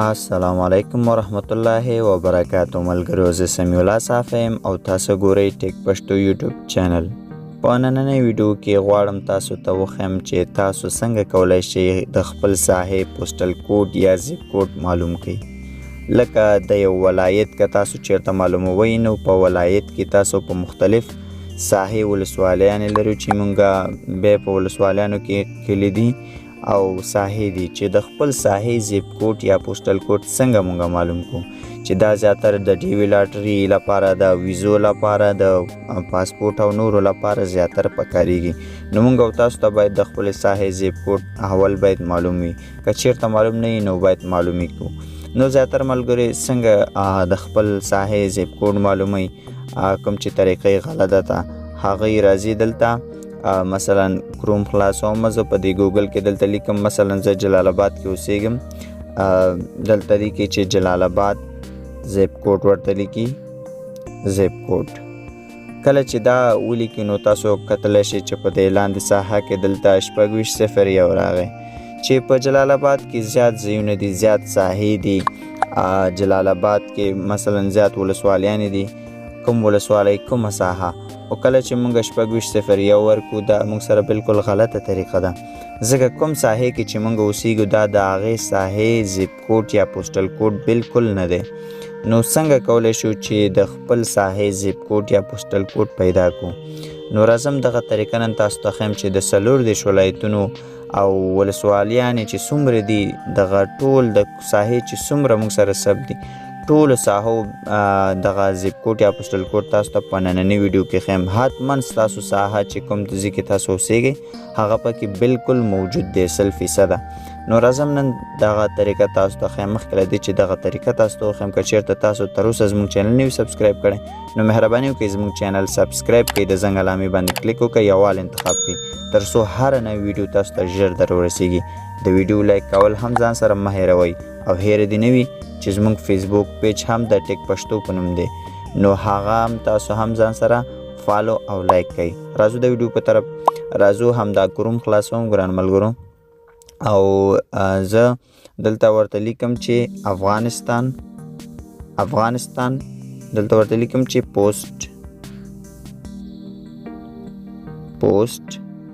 السلام علیکم ورحمت الله وبرکاتو. ملګرو، زه سمیع الله صافی یم او تاسو ګورئ ټیک پښتو یوټیوب چینل. په نننۍ ویډیو کې غواړم تاسو ته وښیم چې تاسو څنګه کولی شئ د خپل ساحې postal code یا zip code معلوم کړئ. لکه د یو ولایت که تاسو چیرته معلوموئ، نو په ولایت کې تاسو په مختلف ساحې، ولسوالیانې لرو چې مونږه بیا په ولسوالیانو کې کلي دي او ساحې دي، چې د خپل ساحې zip code یا postal code څنګه مونږه معلوم کو، چې دا زیاتره د DV lottery لپاره، د ویزو لپاره، د پاسپورت او نورو لپاره زیاتره پکاریږي. نو مونږ او تاسو ته باید د خپل ساحې zip code اول باید معلوم وي. که چیرته معلوم نه وي، نو باید معلوم یې کړو. نو زیاتره ملګري څنګه د خپل ساحې zip code معلوموي، کوم چې طریقې غلطه ده، هغه راځي دلته. مثلا کروم خلاصوم، زه په دې ګوګل کې دلته لیکم، مثلا زه جلال آباد کې اوسېږم، دلته لیکي چې جلال آباد zip code ورته لیکي. Zip code کله چې دا ولیکي، نو تاسو کتلی شئ چې په دې لاندې ساحه کې دلته 2601 راغی، چې په جلال آباد کې زیات ځایونه دي، زیات ساحې دي. جلال آباد کې مثلا زیات ولسوالیانې دي، کوم ولسوالۍ، کومه ساحه. او کله چې موږ 2601 ورکو، دا موږ سره بالکل غلطه طریقه ده، ځکه کوم ساحې کې چې موږ اوسیږو، دا د هغې ساحې zip code یا postal code بالکل نه دی. نو څنګه کولی شو چې د خپل ساحې zip code یا postal code پیدا کو؟ نو راځم دغه طریقه نن تاسو ته ښیم چې د 34 ولایتونو او ولسوالیانې چې څومره دي، دغه ټول د ساحې چې څومره موږ سره ثبت دي، ټولو ساحو دغه zip code یا postal code تاسو ته په نننۍ ویډیو کې ښیم. حتما ستاسو ساحه چې کوم ځای کې تاسو اوسیږئ، هغه پکې بالکل موجود دی 100%. نو راځم نن دغه طریقه تاسو ته ښیم. مخکې له دې چې دغه طریقه تاسو ته وښیم، که چیرته تاسو تر اوسه زموږ چینل نه وي subscribe کړی، نو مهرباني وکړئ زموږ چینل subscribe کړئ، د زنګ علامې باندې کلیک وکړئ او all انتخاب کړئ، تر څو هره نوې ویډیو تاسو ته ژر در ورسیږي. د ویډیو like کول هم ځان سره مه هېروئ او هېره دې نه وي چې زموږ فیسبوک page هم د ټیک پښتو په نوم دی، نو هغه هم تاسو هم ځان سره follow او like کړئ. راځو د ویډیو په طرف راځو. همدا کروم خلاصوم ګران ملګرو او زه دلته ورته لیکم چې افغانستان، افغانستان، دلته ورته لیکم چې post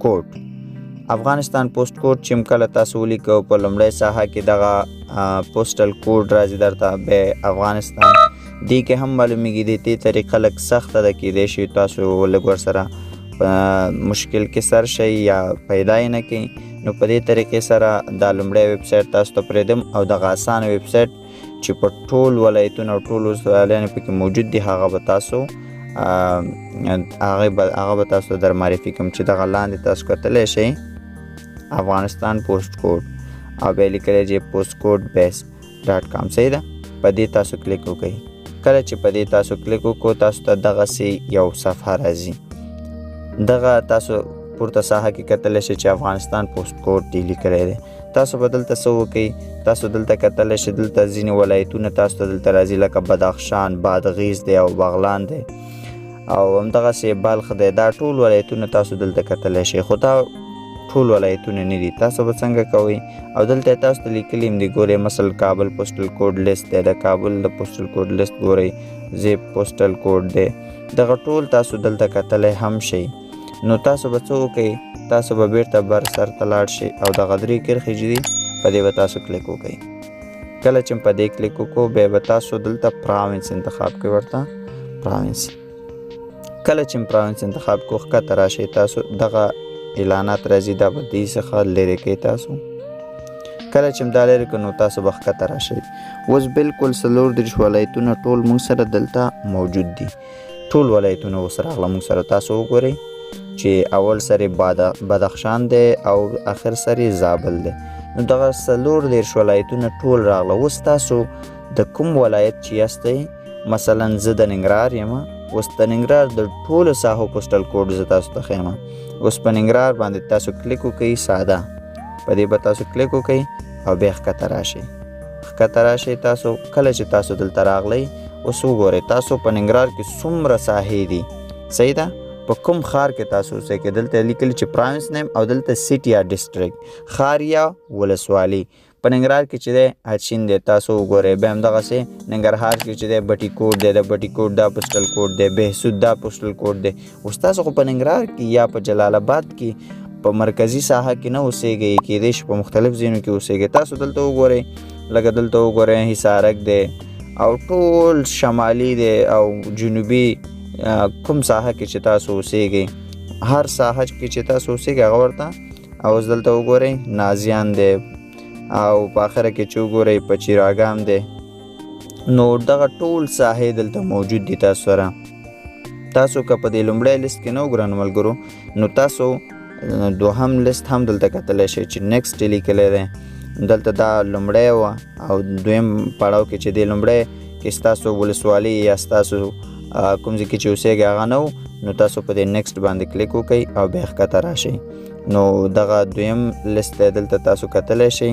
code، افغانستان post code. چې کله تاسو ولیکو، په لومړۍ ساحه کې دغه postal code راځي درته. به افغانستان دې کې هم معلومیږي. د دې طریقه لږ سخته ده، کیدای شي تاسو لږ ورسره په مشکل کې سر شئ یا پیدا یې نه کړئ. نو په دې طریقې سره دا لومړی ویب سایټ تاسو ته پرېږدم او دغه اسانه ویب سایټ چې په ټول ولایتونو او ټول ولسوالیانو پکې موجود دي، هغه به تاسو ته در معرفي کوم، چې دغه لاندې تاسو کتلی شئ افغانستان post code او بیا لیکلی چې postcodebase.com. صحیح ده، په دې تاسو کلیک وکړئ. کله چې په دې تاسو کلیک وکړو، تاسو ته دغسې یو صفحه راځي. دغه تاسو پورته ساحه کې کتلی شئ چې افغانستان post code دی لیکلی دی. تاسو به دلته څه وکئ؟ تاسو دلته کتلی شئ، دلته ځینې ولایتونه تاسو ته دلته راځي، لکه بدخشان، بادغیس دی او بغلان دی او همدغسې بلخ دی. دا ټول ولایتونه تاسو دلته کتلی شئ، خو دا ټول ولایتونه نه دي. تاسو به څنګه کوئ؟ او دلته تاسو ته لیکلي هم دي، ګورئ، مثلا کابل postal code list دی، د کابل د postal code list ګورئ، zip postal code دی. دغه ټول تاسو دلته کتلی هم شئ. نو تاسو به څه وکئ؟ تاسو به بیرته بر سر ته لاړ شئ او دغه درې کرښې چې دي، په دې به تاسو کلیک وکئ. کله چې په دې کلیک وکړو، بیا به تاسو دلته province انتخاب کړئ. ورته province کله چې province انتخاب کړو، ښکته راشئ تاسو، دغه اعلانات راځي، دا به دې څخه لرې کړئ. تاسو کله چې دا لرې کړئ، نو تاسو به ښکته راشئ. اوس بالکل 34 ولایتونه ټول موږ سره دلته موجود دي. ټول ولایتونه اوس راغله موږ سره. تاسو وګورئ چې اول سره بدخشان دی او اخر سره زابل دی. نو دغه 34 ولایتونه ټول راغله. اوس تاسو د کوم ولایت چې یاستئ، مثلا زه د ننګرهار یم، اوس د ننګرهار د ټولو ساحو postal code زه تاسو ته ښیم. اوس په ننګرهار باندې تاسو کلیک وکړئ، ساده په دې به تاسو کلیک وکړئ او بیا ښکته راشئ. ښکته راشئ تاسو. کله چې تاسو دلته راغلئ، اوس وګورئ تاسو په ننګرهار کې څومره ساحې دي. صحیح ده، په کوم ښار کې تاسو اوسئ کې دلته لیکلي چې province name او دلته city یا district، ښار یا ولسوالي. په ننګرهار کې چې دی اچین دی، تاسو وګورئ. بیا همدغسې ننګرهار کې چې دی بټي کوټ دی، د بټي کوټ دا پوسټل کوډ دی، بهسود دا پوسټل کوډ دی. اوس تاسو خو په ننګرهار کې یا په جلال آباد کې په مرکزي ساحه کې نه اوسېږئ، کېدای شي په مختلف ځایونو کې اوسېږئ. تاسو دلته وګورئ، لکه دلته وګورئ حصارک دی او ټول شمالي دی او جنوبي، کوم ساحه کې چې تاسو اوسېږئ، هر ساحه کې چې تاسو اوسېږئ هغه ورته. او اوس دلته وګورئ نازیان دی او په آخره کې چې وګورئ پچیراګام دی. نو دغه ټول ساحې دلته موجود دي تاسو سره. تاسو که په دې لومړی لیست کې نه ګرانو ملګرو، نو تاسو دوهم لیست هم دلته کتلی شئ چې next یې لیکلی دی. دلته دا لومړی وه او دویم پړاو کې چې دی لومړی کې ستاسو ولسوالي یا ستاسو کوم ځای کې چې اوسېږئ هغه نه و، نو تاسو په دې next باندې کلیک وکړئ او بیا ښکته راشئ. نو دغه دویم لیست دی، دلته تاسو کتلی شئ.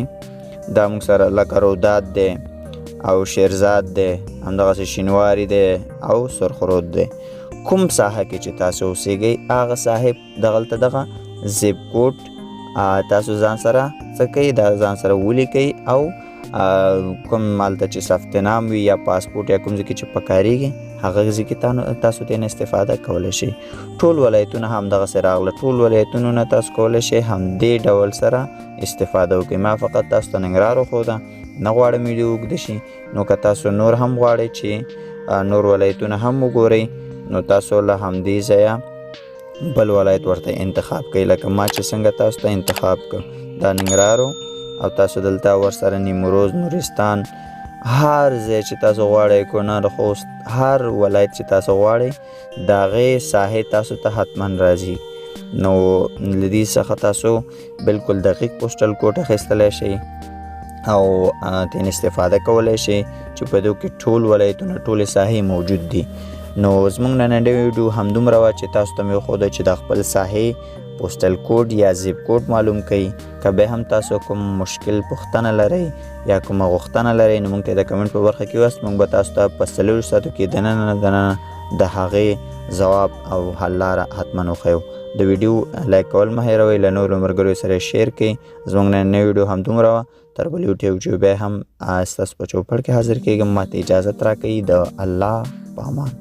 دا موږ سره لکه روداد دی او شیرزاد دی، همدغسې شینواری دی او سرخرود دی. کوم ساحه کې چې تاسو اوسېږئ هغه ساحې دغلته دغه zip code تاسو ځان سره څه کوئ، دا ځان سره ولیکئ او کوم مالته چې ثبت نام وي یا پاسپورټ یا کوم ځای کې چې پکارېږي هغه ځای کې تاسو ترې نه استفاده کولی شئ. ټول ولایتونه هم دغسې راغله، ټول ولایتونو نه تاسو کولی شئ همدې ډول سره استفاده وکړئ. ما فقط تاسو ته ننګرهار وښوده، نه غواړم ویډیو اوږده شي. نو که تاسو نور هم غواړئ چې نور ولایتونه هم وګورئ، نو تاسو له همدې ځایه بل ولایت ورته انتخاب کړئ، لکه ما چې څنګه تاسو ته انتخاب کړ دا ننګرهار او تاسو دلته ورسره نیمروز، نورستان، هر ځای چې تاسو غواړئ، کونړ، خوست، هر ولایت چې تاسو غواړئ د هغې ساحې تاسو ته حتما راځي. نو له دې څخه تاسو بالکل دقیق postal code اخیستلی شئ او ترې استفاده کولی شئ چې په دې کې ټول ولایتونه، ټولې ساحې موجود دي. نو زموږ نننۍ ویډیو همدومره وه چې تاسو ته مې وښوده چې د خپل ساحې postal code یا zip code معلوم کړئ. که بیا هم تاسو کوم مشکل پوښتنه لرئ یا کومه غوښتنه لرئ، نو موږ ته د کمنټ په برخه کې ووایاست، موږ به تاسو ته په 24 ساعتو کې دننه نه دننه د هغې ځواب او حل لاره حتما وښیو. د ویډیو لایک کول مه هېروئ، له نورو ملګرو سره share کړئ. زموږ نننۍ ویډیو همدومره وه، تر بلې ویډیو بیا هم ستاسو په چوپړ کې حاضر کېږم. ماته اجازت راکړئ، د الله په امان.